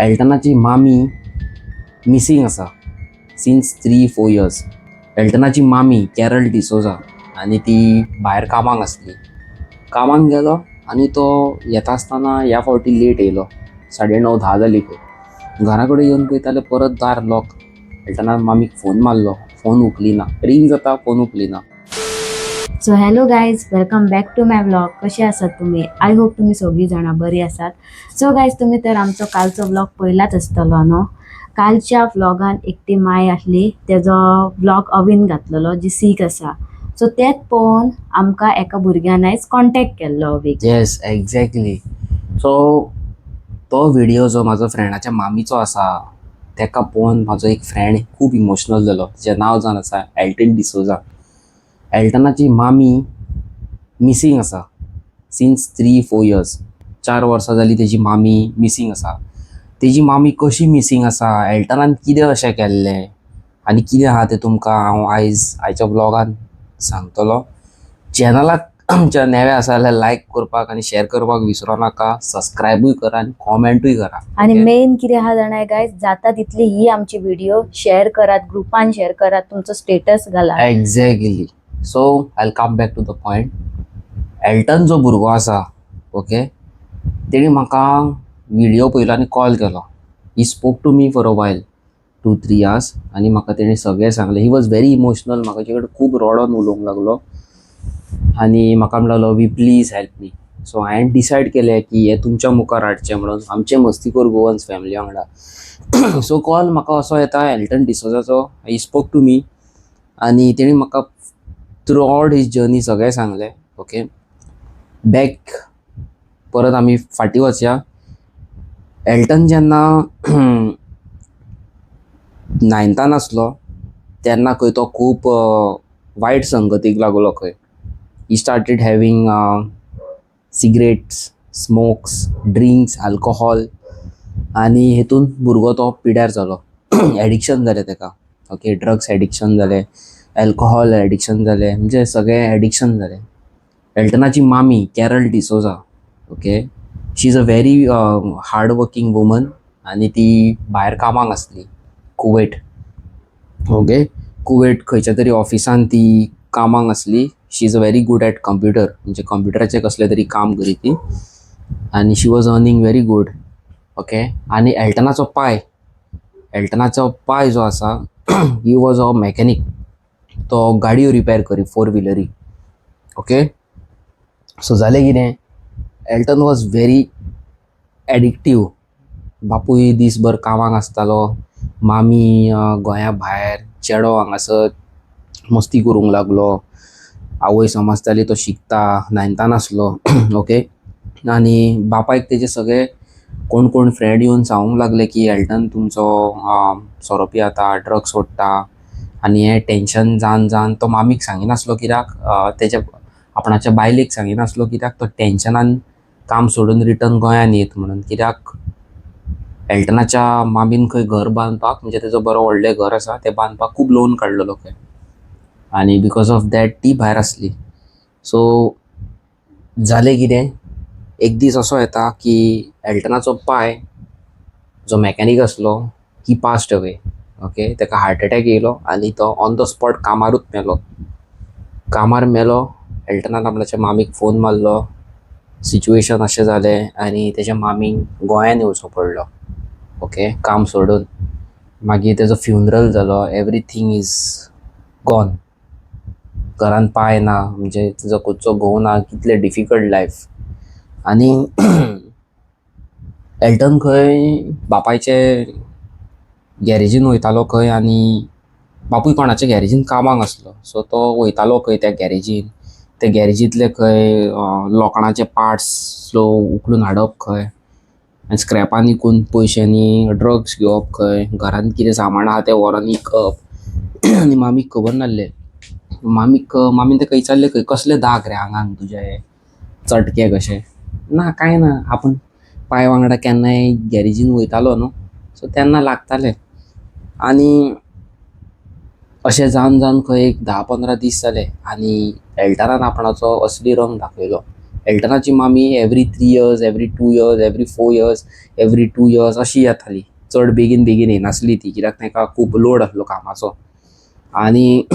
एल्टनाची मामी मिसींग आसा since 3-4 years. एल्टनाची मामी कॅरल डिसोजा आनी ती भायर कामाक आसली. कामाक गेलो आनी तो येता आसतना ह्या फावटी लेट येयलो. 9:30-10 जाली खंय. घरा कडेन येवन पळयता जाल्यार परत दार लॉक. एल्टनान मामीक फोन मारलो, फोन उखलिना. रिंग जाता, phone उखलिना. So hello guys, welcome back to my vlog. कसे आसात तुम्ही? I hope तुम्ही सगळी जाणां बरी आसात. सो गायज, तुम्ही तर आमचो कालचो व्लॉग पयलाच आसतलो न्हू? कालच्या व्लॉगान एकटी माय आसली, तेजो व्लॉग अवीन घातलेलो, जी सीक आसा. सो तेच पळोवन आमकां एका भुरग्यान आयज कॉन्टेक्ट केल्लो अवीक. येस, एक्झॅक्टली. सो तो व्हिडिओ जो म्हाजो फ्रेंडाच्या मामीचो आसा, तेका पळोवन म्हाजो एक फ्रेंड खूब इमोशनल जालो. तेजें नांव जावन आसा एल्टन डिसोजा. एल्टनाची मामी मिसींग आसा सिन्स 3-4 इयर्स. 4 वर्सां जालीं तेजी मामी मिसींग आसा. तेजी मामी कशी मिसींग आसा, एल्टनान कितें अशें केल्लें आनी कितें आहा तें तुमकां हांव आयज आयच्या व्लॉगान सांगतलो. चॅनलाक आमच्या नवे आसा जाल्यार लायक करपाक आनी शेअर करपाक विसरो नाका. सबस्क्रायबूय करा आनी कॉमेंटूय करा. आणि Okay? Main कितें आहा जाणा गायज, जाता तितली ही आमची व्हिडिओ शेअर करात, ग्रुपान शेअर करात, तुमचो स्टेटस घालात. Exactly. So I come back to the point. Elton जो भुरगो आसा, ओके, तेणी म्हाका व्हिडिओ पळयलो आनी कॉल केलो. He spoke to me for a while, 2-3 hours, आनी म्हाका तेणी सगळें सांगलें. He was very emotional. म्हाका कडेन खूब रडोन उलोवंक लागलो आनी म्हाका म्हणलो, "अवी, please help me." सो हांवें डिसायड केलें की हें तुमच्या मुखार हाडचें म्हणून, आमचे मस्तीखोर गोवन्स फॅमिली वांगडा. सो कॉल म्हाका असो येता Elton डिसोजाचो. He spoke to me आनी तेणी म्हाका थ्रू आवट his journey सगळें सांगलें. ओके, बॅक परत आमी फाटीं वचया. एल्टन जेन्ना नायन्थान आसलो तेन्ना खंय तो खूब वायट संगतीक लागलो खंय. He started having cigarettes, smokes, drinks, alcohol आनी हेतून भुरगो तो पिड्यार जालो. एडिक्शन जालें तेका, ओके. ड्रग्स एडिक्शन जालें, अल्कोहोल एडिक्शन जालें, म्हणजे सगळें एडिक्शन जालें. एल्टनाची मामी Carol D'Souza, okay, she is a very hard working woman आनी ती भायर कामाक आसली कुवेट, ओके. कुवेट खंयच्या तरी ऑफिसान ती कामाक आसली. She is a very good at computer, म्हणजे कंप्युटराचें कसलें तरी काम करी ती आनी she was earning very good, okay. आनी एल्टनाचो पाय जो आसा, he was a mechanic. तो गाडयो रिपेर करी, फोर व्हिलरी, ओके. सो जालें कितें, Elton was very addictive. बापूय दीसभर कामाक आसतालो, मामी गोंया भायर, चेडो हांगासर मस्ती करूंक लागलो. आवय समजताली तो शिकता, नायन्थान आसलो, ओके. आनी बापायक तेजे सगळे कोण कोण फ्रेंड येवन सांगूंक लागले की एल्टन तुमचो सोरो पियेता, ड्रग्स सोडटा आनी हें टेंशन जावन जावन तो मामीक सांगिनासलो कित्याक तेज्या आपणाच्या बायलेक सांगिनासलो कित्याक तो टेंशनान काम सोडून रिटर्न गोंयान येत म्हणून. कित्याक एल्टनाच्या मामीन खंय घर बांदपाक, म्हणजे तेजो बरो व्हडलें घर आसा, तें बांदपाक खूब लोन काडलेलो खंय आनी because of that ती भायर आसली. सो जालें कितें, एक दीस असो येता की एल्टनाचो पाय जो मॅकॅनीक आसलो, he passed away, okay. ताका हार्ट एटॅक येयलो आनी तो ऑन the spot कामारूच मेलो. कामार मेलो. एल्टनान आपणाच्या मामीक फोन मारलो, सिच्युएशन अशें जालें आनी तेच्या मामीक गोंयान येवचो पडलो, ओके, काम सोडून. मागीर तेजो फ्युनरल जालो. Everything is gone. घरान पाय ना, म्हणजे तेजो खंयचो घोव ना. कितलें डिफिकल्ट लायफ. आनी एल्टन खंय बापायचे गॅरेजीन वयतालो खंय आनी बापूय कोणाच्या गॅरेजीन कामाक आसलो. सो तो वयतालो खंय त्या गॅरेजीन, ते गॅरेजींतले खंय लोखणाचे पार्ट्स स्लो उखलून हाडप खंय आनी स्क्रॅपान विकून पयशांनी ड्रग्स घेवप खंय. घरांत कितें सामान आहा तें व्हरोन विकप. आनी मामीक खबर नासलें. मामीक, मामीन ताका विचारलें खंय, कसले दाग रे आंगाक तुज्या, हे चटके कशे? ना, कांय ना, आपूण पाय वांगडा केन्नाय गॅरेजीन वयतालो न्हू, सो तेन्ना लागताले. आनी अशें जावन जावन खंय एक 10-15 दीस जाले आनी एल्टनान आपणाचो असली रंग दाखयलो. एल्टनाची मामी every 3 years, every 2 years, every 4 years, every 2 years अशी येताली. चड बेगीन बेगीन येनासली ती, कित्याक तांकां खूब लोड आसलो कामाचो. आनी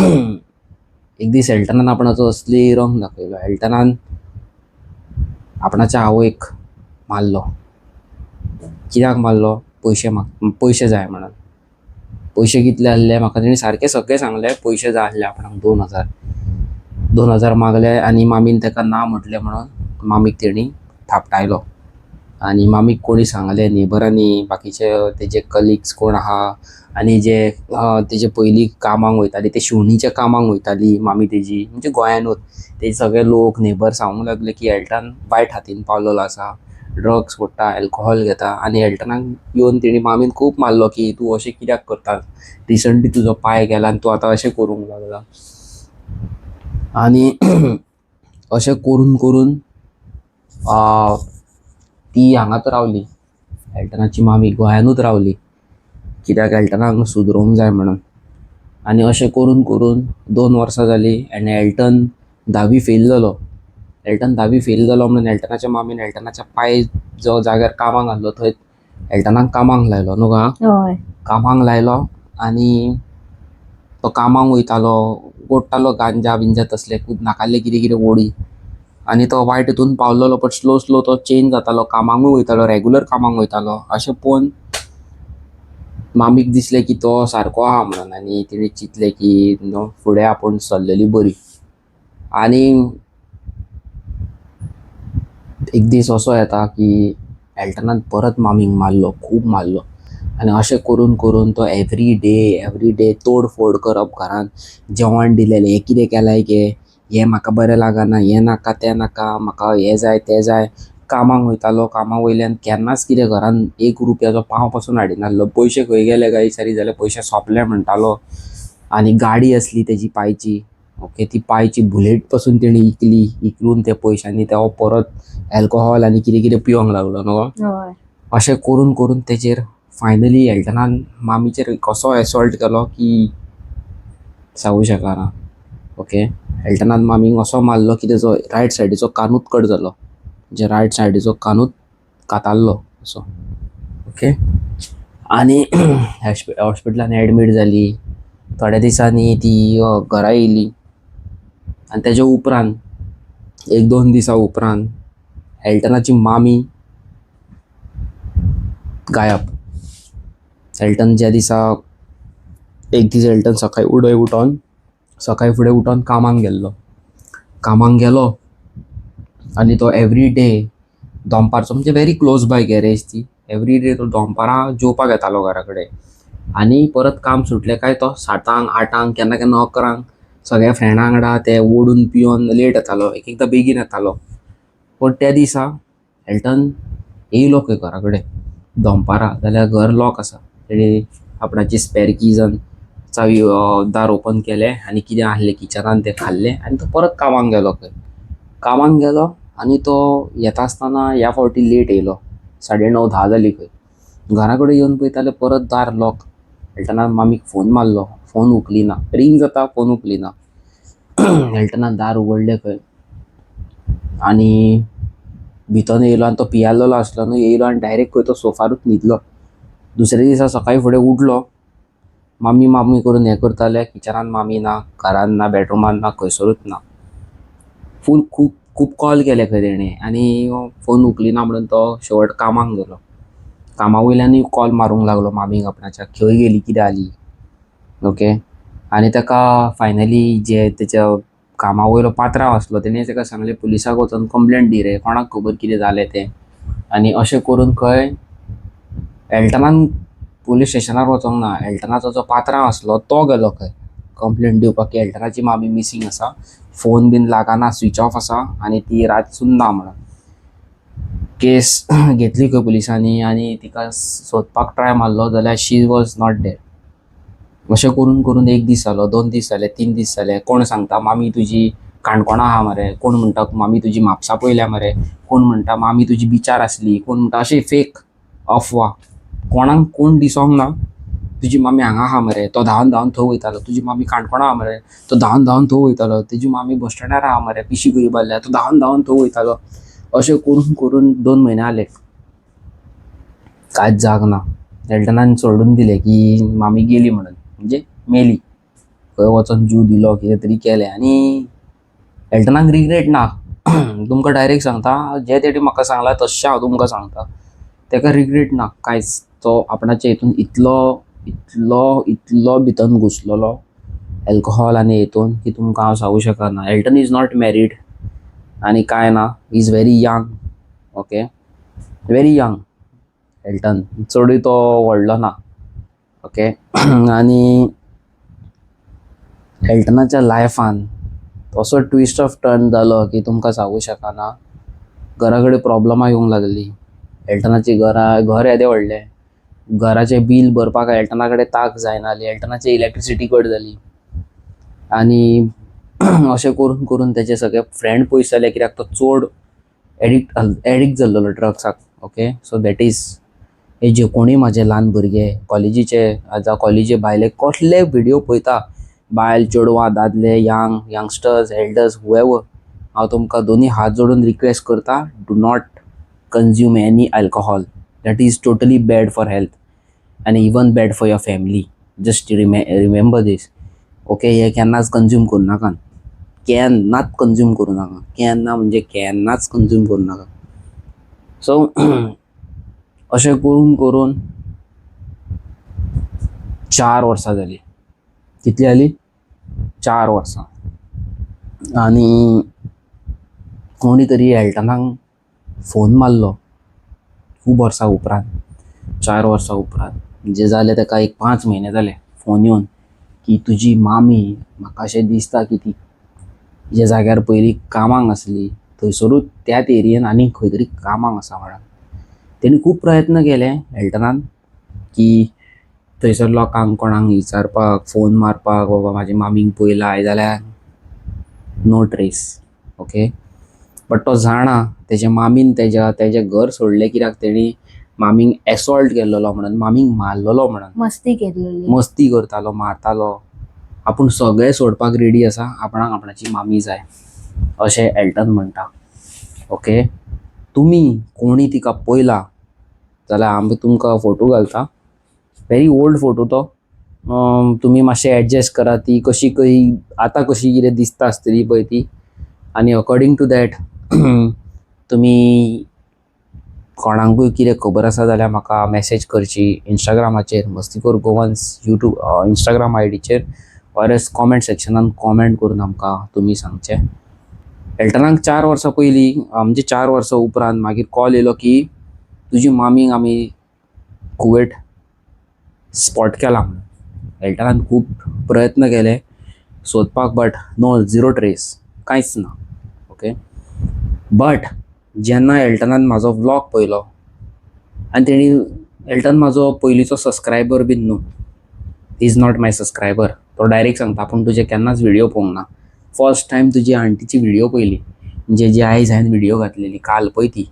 एक दीस एल्टनान आपणाचो असली रंग दाखयलो. एल्टनान आपणाच्या आवयक मारलो. कित्याक मारलो? पयशे माग, पयशे जाय म्हणून. पयशे कितले आहले म्हाका तेणी सारकें सगळें सांगलें. पयशे जाय आहले आपणाक 2000. 2000 मागले आनी मामीन ताका ना म्हटलें म्हणून मामीक तेणी थापटायलो. आनी मामीक कोणी सांगलें, नेबरांनी, बाकीचे तेजे कलिग्स कोण आहा आनी जे तेजे पयलीं कामाक वयताली, ते शिवणीच्या कामाक वयताली मामी तेजी, म्हणजे गोंयानूच, ते सगळे लोक नेबर सांगूंक लागले की एल्टन वायट हातीन पावलेलो आसा, ड्रग्स ओडटा, अल्कोहोल घेता. आनी एल्टनाक येवन तेणी मामीन खूब मारलो की तूं अशें कित्याक करता, रिसंटली तुजो पांय गेला आनी तूं आतां अशें करूंक लागला. आनी अशें करून करून ती हांगाच रावली. एल्टनाची मामी गोंयानूच रावली, कित्याक एल्टनाक सुदरोवंक जाय म्हणून. आनी अशें करून करून 2 वर्सां जालीं आनी एल्टन धावी फेल जालो. एल्टन धावी फेल जालो म्हणून एल्टनाच्या मामीन एल्टनाच्या पाय जो जाग्यार कामाक आहलो थंय एल्टनाक कामाक लायलो न्हू गा? हय. कामाक लायलो आनी तो कामाक वयतालो, ओडटालो गांजा बिंजा तसले खूब नाकाल्ले कितें कितें ओडी. आनी तो वायट हितून पावलेलो, बट स्लो स्लो तो चेंज जातालो, कामाकूय वयतालो, रेगुलर कामाक वयतालो. अशें पळोवन मामीक दिसलें की तो सारको आहा म्हणून आनी तिणें चिंतलें की न्हू फुडें आपूण सरलेली बरी. आनी एक दीस असो येता की एल्टनान परत मामीक मारलो, खूब मारलो. आनी अशें करून करून तो एवरी डे एवरी डे तोड फोड करप घरान, जेवण दिलेलें हें कितें केलां गे, हें म्हाका बरें लागना, हें नाका तें नाका, म्हाका हें जाय तें जाय. कामाक वयतालो, कामा वयल्यान केन्नाच कितें घरान एक रुपयाचो पाव पासून हाडिनासलो. पयशे खंय गेले काय विचारीत जाल्यार पयशे सोंपले म्हणटालो. आनी गाडी आसली तेजी पायची, ओके, ती पायची बुलेट पासून तेणी इकली. इकलून त्या पयशांनी तो परत अल्कोहोल आनी कितें कितें पिवंक लागलो न्हू. हय. अशें करून करून तेजेर फायनली एल्टनान मामीचेर कसो एसॉल्ट केलो की सांगू शकना. ओके, एल्टनान मामीक असो मारलो की तेजो रायट सायडीचो कानूच कट जालो, म्हणजे रायट सायडीचो कानूच कातारलो असो. ओके, आनी हॉस्पिटलान एडमीट जाली. थोड्या दिसांनी ती घरा येयली आनी तेज्या उपरांत एक दोन दिसां उपरांत एल्टनाची मामी गायब. एल्टन ज्या दिसा, एक दीस एल्टन सकाळी उडय उठोन, सकाळी फुडें उठोन कामाक गेल्लो. कामाक गेलो आनी तो एवरी डे दनपारचो, म्हणजे व्हेरी क्लोज बाय गॅरेज ती, एवरी डे तो दनपारां जेवपाक येतालो घरा कडेन. आनी परत काम सुटलें काय तो 7 आंक, 8 आंक, केन्ना केन्ना 11 आंक सगळ्या फ्रेंडां वांगडा ते ओडून पिवन लेट येतालो, एक एकदां बेगीन येतालो. पूण त्या दिसा एल्टन येयलो खंय घरा कडेन दनपारां, जाल्यार घर लॉक आसा. तेणी आपणाची स्पेर किजान चावी दार ओपन केलें आनी कितें आहलें किचनान तें खाल्लें आनी तो परत कामाक गेलो खंय. कामाक गेलो आनी तो येता आसतना ह्या फावटी लेट येयलो, 9:30 10 जाली खंय. घरा कडेन येवन पळयता जाल्यार परत दार लॉक. एल्टनान मामीक फोन मारलो, फोन उखलिना, रिंग जाता, फोन उखलिना. एल्टनान दार उगडलें खंय आनी भितर येयलो आनी तो पियालेलो आसलो न्हू, येयलो आनी डायरेक्ट खंय तो सोफारूच न्हिदलो. दुसऱ्या दिसा सकाळी फुडें उठलो, मामी मामी करून हें करताले, किचनान मामी ना, घरान ना, बेडरुमान ना, खंयसरूच ना. फूल खूब खूब कॉल केले खंय तेणें आनी फोन उखलिना म्हणून तो शेवट कामाक गेलो. कामा वयल्यानूय कॉल मारूंक लागलो मामीक आपणाच्या, खंय गेली, कितें जाली. ओके, आनी ताका फायनली जे तेच्या कामा वयलो पात्रांव आसलो तेणें ताका सांगलें पुलिसाक वचोन कंप्लेन दी रे, कोणाक खबर कितें जालें तें. आनी अशें करून खंय एल्टनान पुलीस स्टेशनार वचोंक ना, एल्टनाचो जो पात्रांव आसलो तो गेलो खंय कंप्लेन दिवपाक की एल्टनाची मामी मिसींग आसा, फोन बीन लागना, स्विच ऑफ आसा आनी ती रातसून ना म्हणून. केस घेतली खंय पुलिसांनी आनी तिका सोदपाक ट्राय मारलो जाल्यार शी वॉज not there. अशें करून करून एक दीस जालो, 2 दीस जाले, 3 दीस जाले. कोण सांगता मामी तुजी काणकोणा आहा मरे, कोण म्हणटा मामी तुजी म्हापसा पयल्या मरे, कोण म्हणटा मामी तुजी बिचार आसली, कोण म्हणटा, अशें फेक अफवा, कोणाक कोण दिसोंक ना. तुजी मामी हांगा आहा मरे, तो धांवन धांवन थंय वयतालो. तुजी मामी काणकोणा आहा मरे, तो धांवन धांवन थंय वयतालो. तुजी मामी बस स्टँडार आहा मरे, पिशी खंय बारल्या, तो धांवन धांवन थंय वयतालो. अशें करून करून 2 म्हयने जाले, कांयच जाग ना. एल्टनान सोडून दिलें की मामी गेली म्हणून, म्हणजे मेली खंय, वचोन जीव दिलो, कितें तरी केलें. आनी एल्टनाक रिग्रेट ना. तुमकां डायरेक्ट सांगता, जे तेणी म्हाका सांगलां तशें हांव तुमकां सांगता. तेका रिग्रेट ना कांयच. तो आपणाच्या हितून इतलो इतलो इतलो भितन घुसलेलो अल्कोहोल आनी हितून की तुमकां हांव सांगू शकना. Elton is not married आनी कांय ना. Is very young, okay, very young Elton. चडूय तो व्हडलो ना, ओके. आनी एल्टनाच्या लायफान असो ट्विस्ट ऑफ टर्न जालो की तुमकां सांगू शकना. घरा कडेन प्रॉब्लमां येवंक लागली. एल्टनाची घरा, घर येदें व्हडलें, घराचें बील भरपाक एल्टना कडेन तांक जायना जाली. एल्टनाची इलेक्ट्रिसिटी कट जाली आनी अशें करून करून तेजे सगळे फ्रेंड पयस जाले, कित्याक तो चड एडिक्ट जाल्लो ड्रग्साक. ओके, सो that is हे. जे कोणूय म्हाजे ल्हान भुरगे कॉलेजीचे जावं कॉलेजी भायले कसले व्हिडियो पळयता, बायल, चेडवां, दादले, यंग, यंगस्टर्स, एल्डर्स, हुएवर, हांव तुमकां दोनी हात जोडून रिक्वेस्ट करता, do not consume any alcohol. That is totally bad for health आनी even bad for your family. Just remember this, okay? हे केन्नाच कंज्यूम करूं नाका, केन्नाच कंज्यूम करूं नाका, केन्ना म्हणजे केन्नाच कंज्यूम करूं नाका. सो अशें करून करून 4 वर्सां जालीं. कितलीं जालीं? 4 वर्सां. आनी कोणी तरी एल्टनाक फोन मारलो खूब वर्सां उपरांत, 4 वर्सां उपरांत. म्हणजे जालें ताका एक 5 म्हयने जाले फोन येवन की तुजी मामी, म्हाका अशें दिसता की ती ज्या जाग्यार पयलीं कामाक आसली थंयसरूच त्याच एरियेन आनी खंय तरी कामाक आसा म्हणून. तेणी खूब प्रयत्न केले एल्टनान की थंयसर लोकांक कोणाक विचारपाक, फोन मारपाक, बाबा म्हाज्या मामीक पयला जाल्यार. No trace, okay. बट तो जाणा तेज्या मामीन तेज्या तेजें घर सोडलें कित्याक तेणी मामीक एसॉल्ट केल्लो म्हणून, मामीक मारलेलो म्हणून. मस्ती केलेली. मस्ती करतालो, मारतालो. आपूण सगळें सोडपाक रेडी आसा, आपणाक आपणाची मामी जाय अशें एल्टन म्हणटा. ओके, तुमी कोणी तिका पळयला जाल्यार आमी तुमकां फोटो घालता. व्हेरी ओल्ड फोटो तो. तुमी मातशें एडजस्ट करा, ती कशी खंय आतां कशी कितें दिसता आसतली पळय ती. आनी अकॉर्डिंग टू that तुमी कोणाकूय कितें खबर आसा जाल्यार म्हाका मॅसेज करची इंस्टाग्रामाचेर, मस्तीखोर गोवन्स यूट्यूब इंस्टाग्राम आयडीचेर, ऑर एल्स कॉमेंट सेक्शनान कॉमेंट करून आमकां तुमी सांगचें. एल्टनाक 4 वर्सां पयलीं, म्हणजे 4 वर्सां उपरांत मागीर कॉल येयलो की तुजी मामीक आमी कुवेट स्पॉट केला म्हणून. एल्टनान खूब प्रयत्न केले सोदपाक, बट नो, झिरो ट्रेस, कांयच ना. ओके, बट जेन्ना एल्टनान म्हाजो व्लॉग पळयलो आनी तेणी, एल्टन म्हाजो पयलींचो सबस्क्रायबर बीन न्हू, is not my subscriber. तो डायरेक्ट सांगता, आपूण तुजे केन्नाच व्हिडियो पळोवंक ना, फर्स्ट टायम तुजी आंटीची व्हिडियो पळयली, म्हणजे जी आयज हांवें व्हिडियो घातलेली काल पळय ती,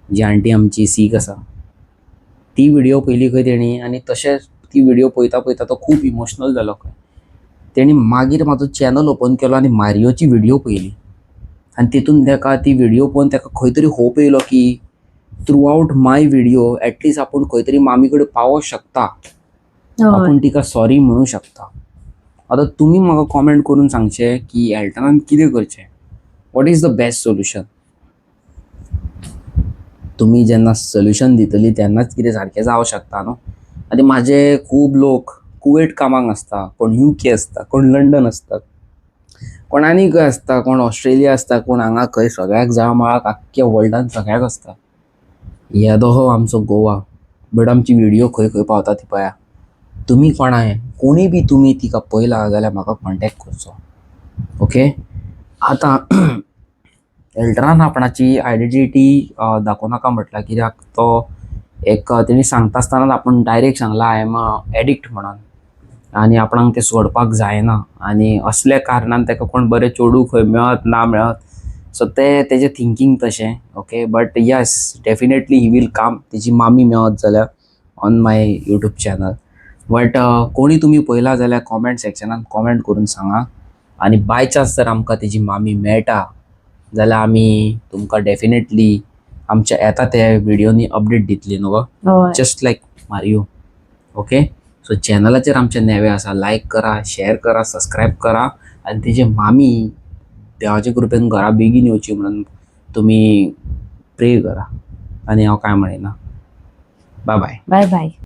जी आंटी आमची सीख आसा, ती व्हिडियो पळयली खंय तेणी. आनी तशेंच ती व्हिडियो पळयता पळयता तो खूब इमोशनल जालो खंय. तेणी मागीर म्हाजो चॅनल ओपन केलो आनी मारियोची व्हिडियो पळयली आनी तितून ताका ती व्हिडियो पळोवन ताका खंय तरी होप येयलो की through out my video at least आपूण खंय तरी मामी कडेन पावोंक शकता, आपूण तिका सॉरी म्हणू शकता. आतां तुमी म्हाका कॉमेंट करून सांगचें की एल्टनान कितें करचें? What is the best solution? तुमी जेन्ना सोल्युशन दितली तेन्नाच कितें सारकें जावंक शकता न्हू. आनी म्हाजे खूब लोक कुवेट कामाक आसता, कोण युके आसता, कोण लंडन आसता, कोण आनी खंय आसता, कोण ऑस्ट्रेलिया आसता, कोण हांगा खंय, सगळ्याक जावं मळाक आख्ख्या वर्ल्डान सगळ्याक आसता. येदो हो आमचो गोवा, बट आमची व्हिडियो खंय खंय पावता ती पळया. तुमी कोणाय कोणूय बी तुमी तिका पळयला जाल्यार म्हाका कॉन्टेक्ट करचो. ओके, आतां एल्टनान आपणाची आयडेंटिटी दाखोवं नाका म्हटलां, कित्याक तो एक तेणी सांगता आसतनाच आपूण डायरेक्ट सांगला, I am a addict म्हणून आनी आपणाक तें सोडपाक जायना. आनी असल्या कारणान ताका कोण बरें चेडूं खंय मेळत ना मेळत, सो ते तेजें थिंकींग तशें. Okay, but yes, definitely he will come, तेजी मामी मेळत जाल्यार on my YouTube channel. But कोणी तुमी पळयला जाल्यार कॉमेंट सेक्शनान कॉमेंट करून सांगा. आनी बाय चान्स जर आमकां तेजी मामी मेळटा जाल्यार आमी तुमकां डेफिनेटली आमच्या येता त्या व्हिडियोनी अपडेट दितली न्हू गो. हय. Just like Mario. Okay, so चॅनलाचेर आमचे नवे आसा, लायक करा, शेअर करा, सबस्क्रायब करा. आनी तेजी मामी देवाचे कृपेन घरा बेगीन येवची म्हणून तुमी प्रे करा. आनी हांव काय म्हणिना, बाय बाय. Bye bye.